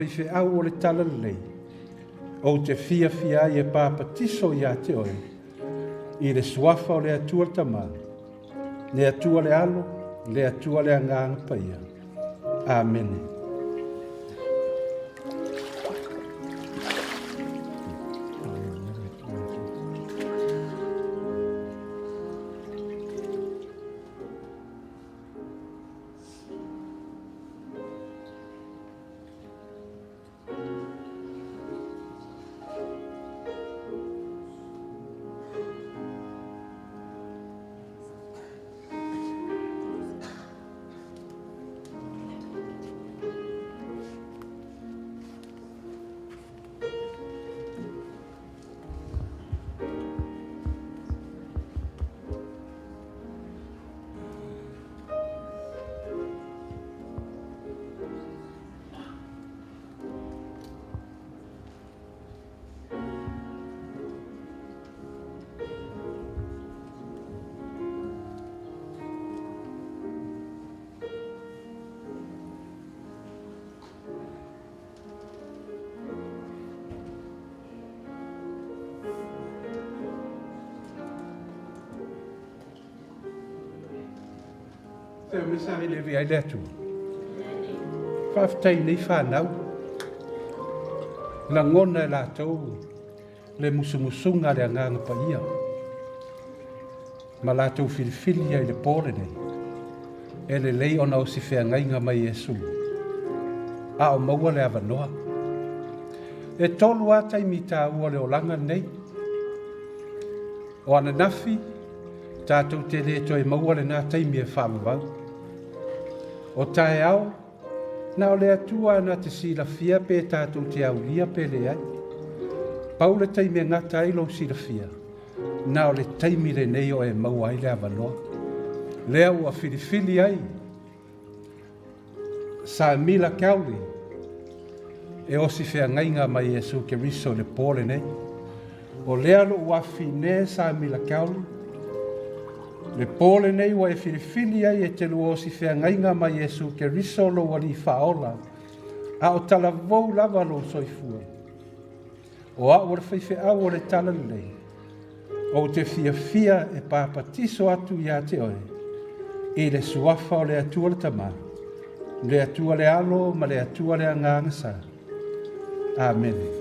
Faifeau o le Talalelei, ou te fiafia ai e papatiso ia te oe i le suafa o le Atua le Tama, le Atua le Alo, le Atua le Agaga Paia. Amene. Fai mai sa le ai le Atua. Faafetai i nei fanau. Lagona e latou le musumusuga a le Agaga Paia ma latou filifili ai i le po lenei. E lelei ona osi feagaiga mai Iesu, a o maua le avanoa. E tolu lava taimi taua o le olaga lenei. O ananafi, tatou te le toe maua lena taimi e faavavau. O taeao, na o le Atua na te silafia pe tatou te aulia pe leai. Pau le taimi e gata ai lou silafia, na o le taimi lenei o e maua ai le avanoa. Lea ua filifili ai Samila Cowley e osi feagaiga ma Iesu Keriso i le po lenei. O lea lou afine Samila Cowley, le po lenei ua e filifili ai e te lua osi feagaiga ma Iesu Keriso lou Alii Faaola, a o talavou lava lou soifua. O au o le faifeau o le Talalelei, ou te fiafia e papatiso atu ia te oe i le suafa o le Atua le Tama, le Atua le Alo ma le Atua le Agaga Sa. Amene.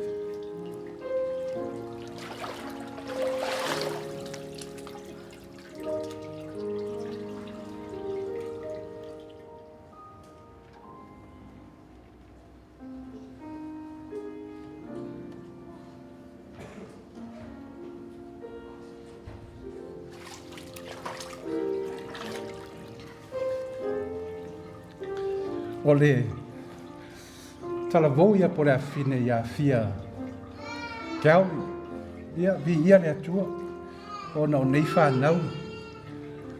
O le talavou ia po le afine ia fia Keauli. Ia, viia le Atua ona o nei whanau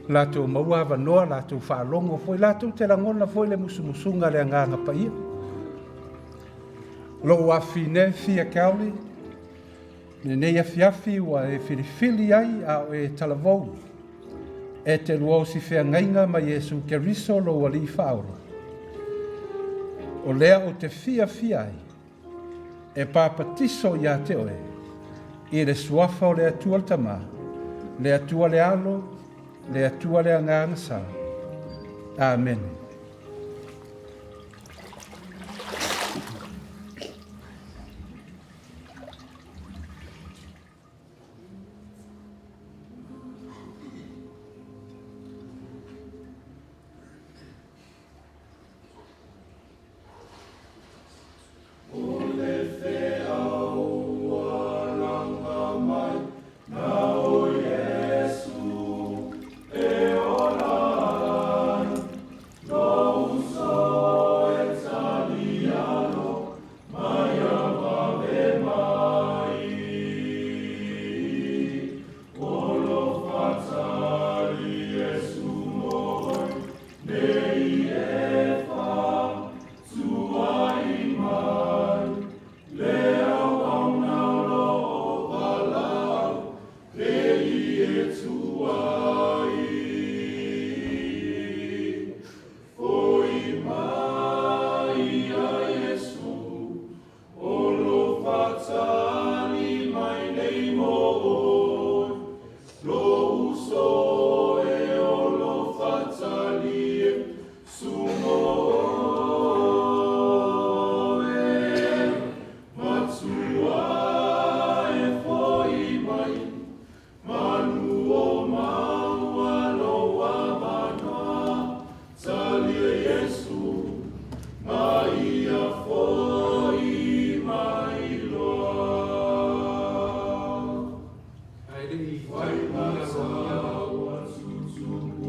latou maua avanoa, latou faalogo foi, latou te lagona foi le musumusuga le Agaga Paia. Lou afine fia Keauli, lenei afiafi ua e filifili ai a o e talavou e te lua osi feagaiga ma Iesu Keriso lou Alii Faaola. O lea ou te fiafia ai e papatiso ia te oe i le suafa o le Atua le Tama, le Atua le Alo, le Atua le Agaga Sa. Amene.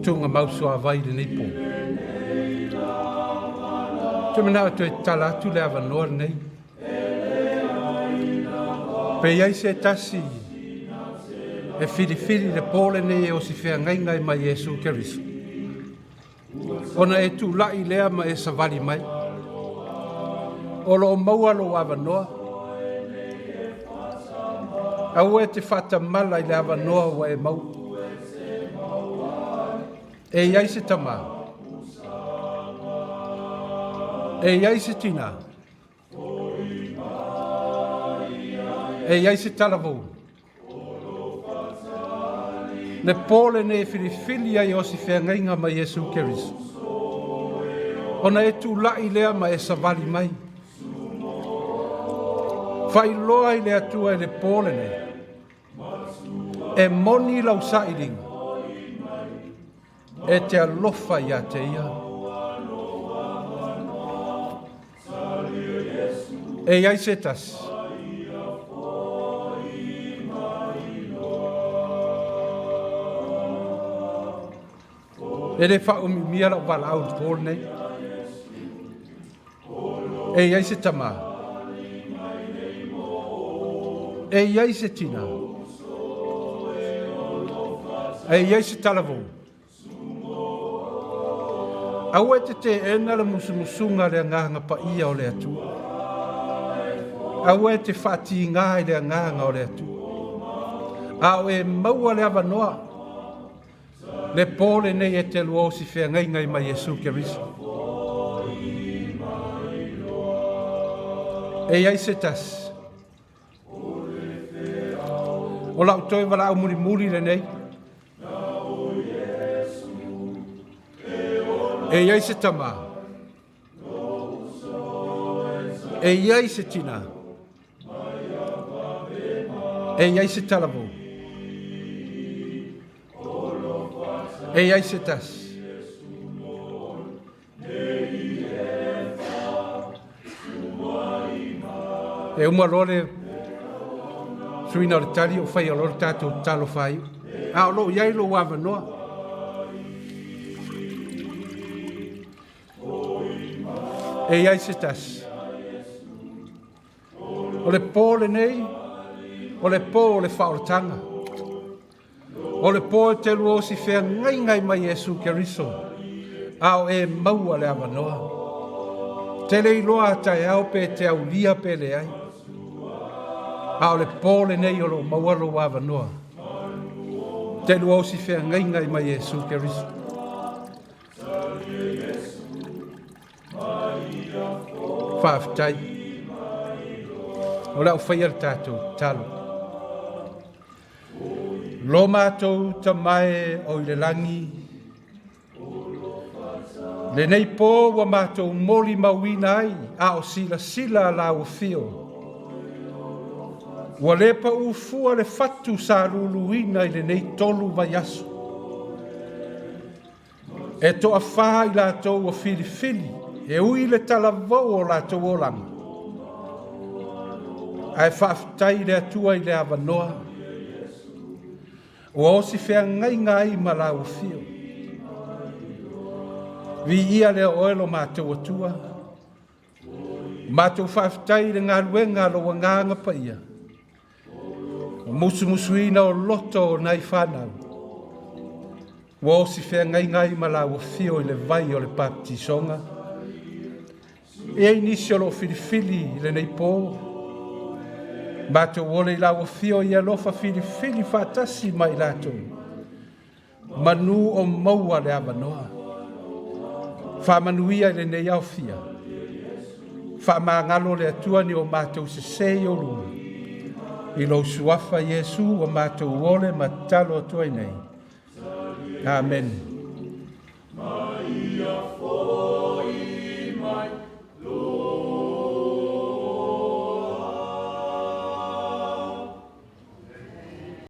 Tuugamau Suavai i lenei po. Ou te manao e toe tatala atu le avanoa lenei. Pe i ai se tasi e filifili le po lenei e osi feagaiga ai ma Iesu Keriso. Ona e tulai lea ma e savali mai. O lo o maua lou avanoa. Aua e te faatamala i le avanoa ua e maua. E i ai se tamā. E i ai se tinā. E i ai se talavou. Le po lenei e filifili ai o si feagaiga ma Iesu Keriso. Ona e tulai lea ma e savali mai. Faailoa i le Atua i le po lenei. E moni lau sailiga. E te alofa ia te ia. E i ai se tasi. E le faaumiumia lau valaau i le po lenei. E i ai se tamā. E i ai se tinā. E i ai se talavou. Aua e te teena le musumusuga a le Agaga Paia o le Atua. Aua e te faatigā i le Agaga o le Atua. A o e maua le avanoa, le po lenei e te lua osi feagaiga ai ma Iesu Keriso. E i ai se tasi. O lau toe valaau mulimuli lenei. E i ai se tamā. E i ai se tinā. E i ai se talavou. E i ai se tasi. E uma loa le suiina o le tali o faia loa le tatou tatalo faaiu. A o lo o i ai lou avanoa. E i ai se tasi. O le po lenei, o le po o le faaolataga. O le po e te lua osi feagaiga ai ma Iesu Keriso, a o e maua le avanoa. Te le iloa a taeao pe te aulia pe leai. A o le po lenei o lo o maua lou avanoa. Te lua osi feagaiga ai ma Iesu Keriso. Faafetai. O le a ou faia le tatou tatalo. Lo matou Tama e o i le lagi, lenei po ua matou molimauina ai a o silasila lau afio. Ua le paū fua le fatu sa luluina i lenei tolu vaiaso. E toafā i latou ua filifili e ui le talavou o latou olaga, ae faafetai i le Atua i le avanoa ua osi feagaiga ai ma lau afio. Viia lea oe lo matou Atua, matou faafetai i le galuega a lou Agaga Paia, ua musumusuina o loto o nai fanau, ua osi feagaiga ai ma lau afio i le vai o le baptisoga. E ai nisi o lo o filifili i lenei po, matou ole i lau afio i alofa filifili faatasi ma i latou. Manu o maua le avanoa. Faamanuia i lenei aofia. Faamagalo le Atua ni o matou sesē i ou luma. I lou suafa Iesu ua matou ole ma tatalo atu ai nei. Amen.